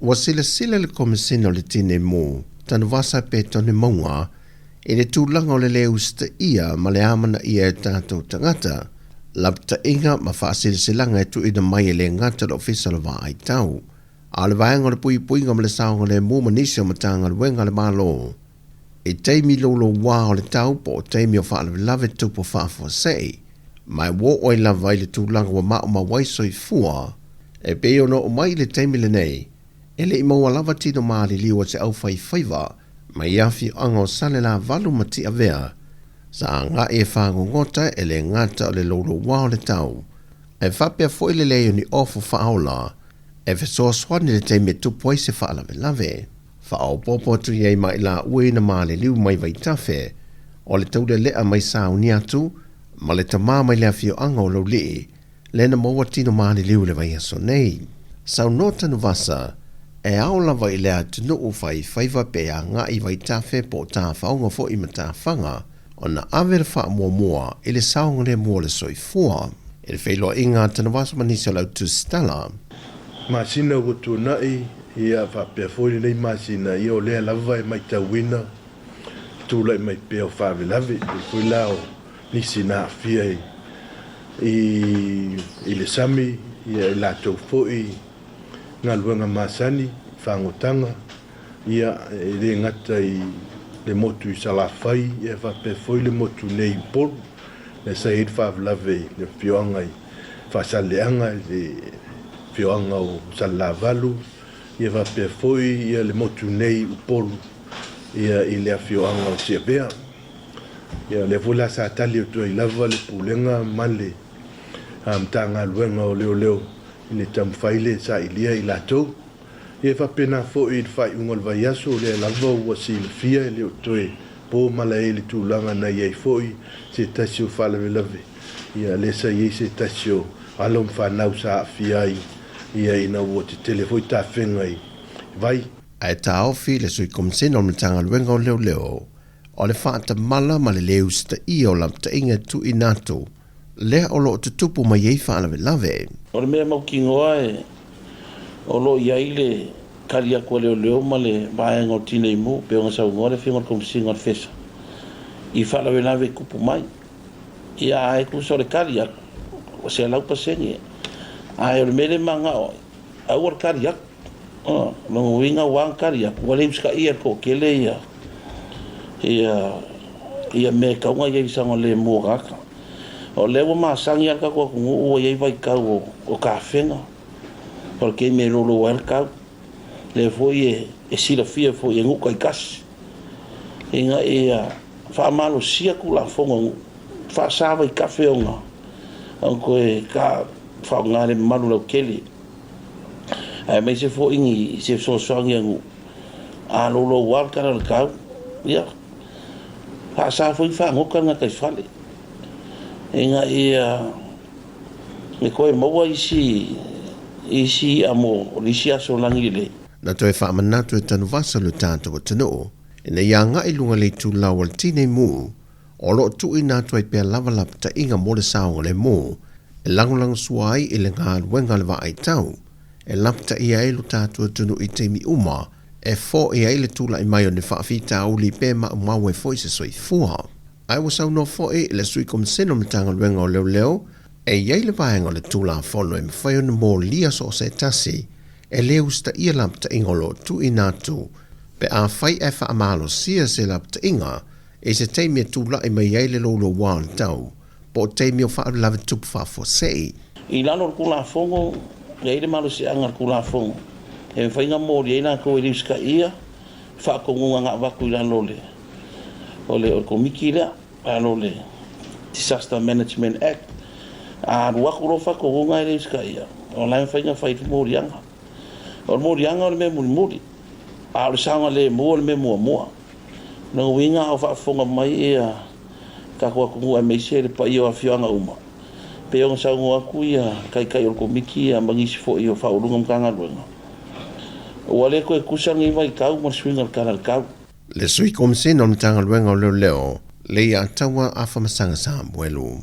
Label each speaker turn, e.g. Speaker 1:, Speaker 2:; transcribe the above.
Speaker 1: Ua silasila le Komesina o le Tinei Mu, Tanuvasa Petone Mauga, i le tulaga o le lē usitaia ma le amanaia e tatou tagata, lapataiga ma faasilasilaga e tuuina mai e le gata le Ofisa o le Vaai Tau, a o le Vaega o le Puipuiga ma le Saogalemu ma nisi o Matagaluega a le Malo. I taimi loulouā o le tau po o taimi o faalavelave tupu faafuasei, ma e ua oo ai lava i le tulaga ua maumau ai soifua, e pei ona oo mai i le taimi lenei, e le i maua lava tino maliliu a se aufaifaiva mai afioaga o Salelavalu ma Tiavea, sa agai e fagogota e le gata o le loulouā o le tau, ae faapea foi le leai o ni ofu faaola e fesoasoani i le taimi e tupu ai se faalavelave. Faaopoopo atu i ai ma i laua ina maliliu mai Vaitafe, o le taulelea mai Sauniatu ma le tama mai le afioaga o Laulii, lea na maua tino maliliu i le vaiaso nei. Saunoa Tanuvasa, e ao lava i le atunuu faifaiva pe agai i Vaitafe po o Tafaoga foi ma Tafaga ona ave le faamuamua i le saogalemu o le soifua. I le feiloaiga a Tanuvasa ma nisi o le au tusitala.
Speaker 2: Masina ua tuanai, ia faapea foi lenei masina, ia o lea lava e matauina le tulai mai pea o faalavelave, pei foi la o nisi na aafia i i le sami, ia i latou foi galuega masani, fagotaga, ia e le gata i le motu i Salafai, ia faapea foi le motu nei i Upolu, lea sa i ai le faalavelave i le afioaga i Faasaleleaga, i le afioaga o Salelavalu, ia faapea foi ia le motu nei i Upolu, ia i le afioaga o Tiavea. Ia lea foi la sa tali atu ai lava le Pulega ma le Matagaluega o Leoleo i le taumafai lea e sailia i latou. Ia e faapena foi i le faaiuga o le vaiaso, o lea lava ua silafia e le o toe po malae i le tulaga na i ai foi se tasi o faalavelave, ia lea sa i ai se tasi o alo ma fanau sa aafia ai ia ina ua tetele foi tafega i vai.
Speaker 1: Ae taofi le Sui Komisena o le Matagaluega o Leoleo o le faatamala ma le lē usitaia o lapataiga e tuuina atu lea o lo o tutupu mai ai faalavelave.
Speaker 3: O le mea mautinoa e o lo o i ai le tali atu a leoleo ma le vaega o Tinei Mu, pei ona saunoa le Afioga i le Komesina o le FESA i faalavelave e tupu mai. Ia ae tusa o le tali atu, ua 100%. Ae o le mea lea e manao ai, aua le tali atu. O lona uiga ua ana tali atu, ua le usitaia e le toatele ia ia ia mea e tatau ona i ai i le saogalemu o tagata. O lea ua masani lava le tatou atunuu ua i ai vaitau o tafega, o le taimi e loulou ai le tau. Lea foi e silafia foi e nuu taitasi ina ia faamalosia Tulafono a nuu, faasa vaitafe ona toe faaaoga le mamalu lautele, aemaise foi ni se fesoasoani a nuu. A loulou lava le tala o le tau, ia faasa foi ona fagota le gataifale ina ia e toe maua isi isi i'a mo le isi aso lagi lelei.
Speaker 1: Na toe faamanatu e Tanuvasa lo tatou atunuu ina ia agai i luga i le itulau o le Tinei Mu o lo o tuuina atu ai pea lava lapataiga mo le saogalemu e lagolagosua ai i le galuega a le vaai tau e lapataia ai lo tatou atunuu i taimi uma e foia ai le tulai mai o ni faafitauli pe maumau ai foi se soifua. Ae ua saunoa foi le Sui Komisena o Matagaluega o Leoleo e i ai le vaega o le Tulafono e mafai ona molia so o se tasi e le usitaia lapataiga o lo o tuuina atu pe afai ae faamalosia se lapataiga i se taimi e tulai mai ai le louloua o le tau po o taimi o faalavelave tupu faafuasei.
Speaker 3: I lalo o le Tulafono, e i ai le malosiaga o le Tulafono e mafai ona molia ai latou e le usitaia faatonuga na avatu i lalo o le Komiti lea, i lalo o le Disaster Management Act. A alu atu loa faatonuga e le usitaia, o la e mafai ona fai le moliaga. O le moliaga o le mea mulimuli, a o le saogalemu o le mea muamua. O lona uiga a o faafofoga mai ia tatou atunuu aemaise le paia o afioaga uma, pei ona saunoa atu ia Taitai o le Komiti ma nisi foi o Ofisa Sili o Pulega o Matagaluega, ua le toe tusa lenei vaitau ma le suiga o le tala i le tau.
Speaker 1: Le Sui Komisena o le Matagaluega o Leoleo, Leiataua Afamasaga Samuelu.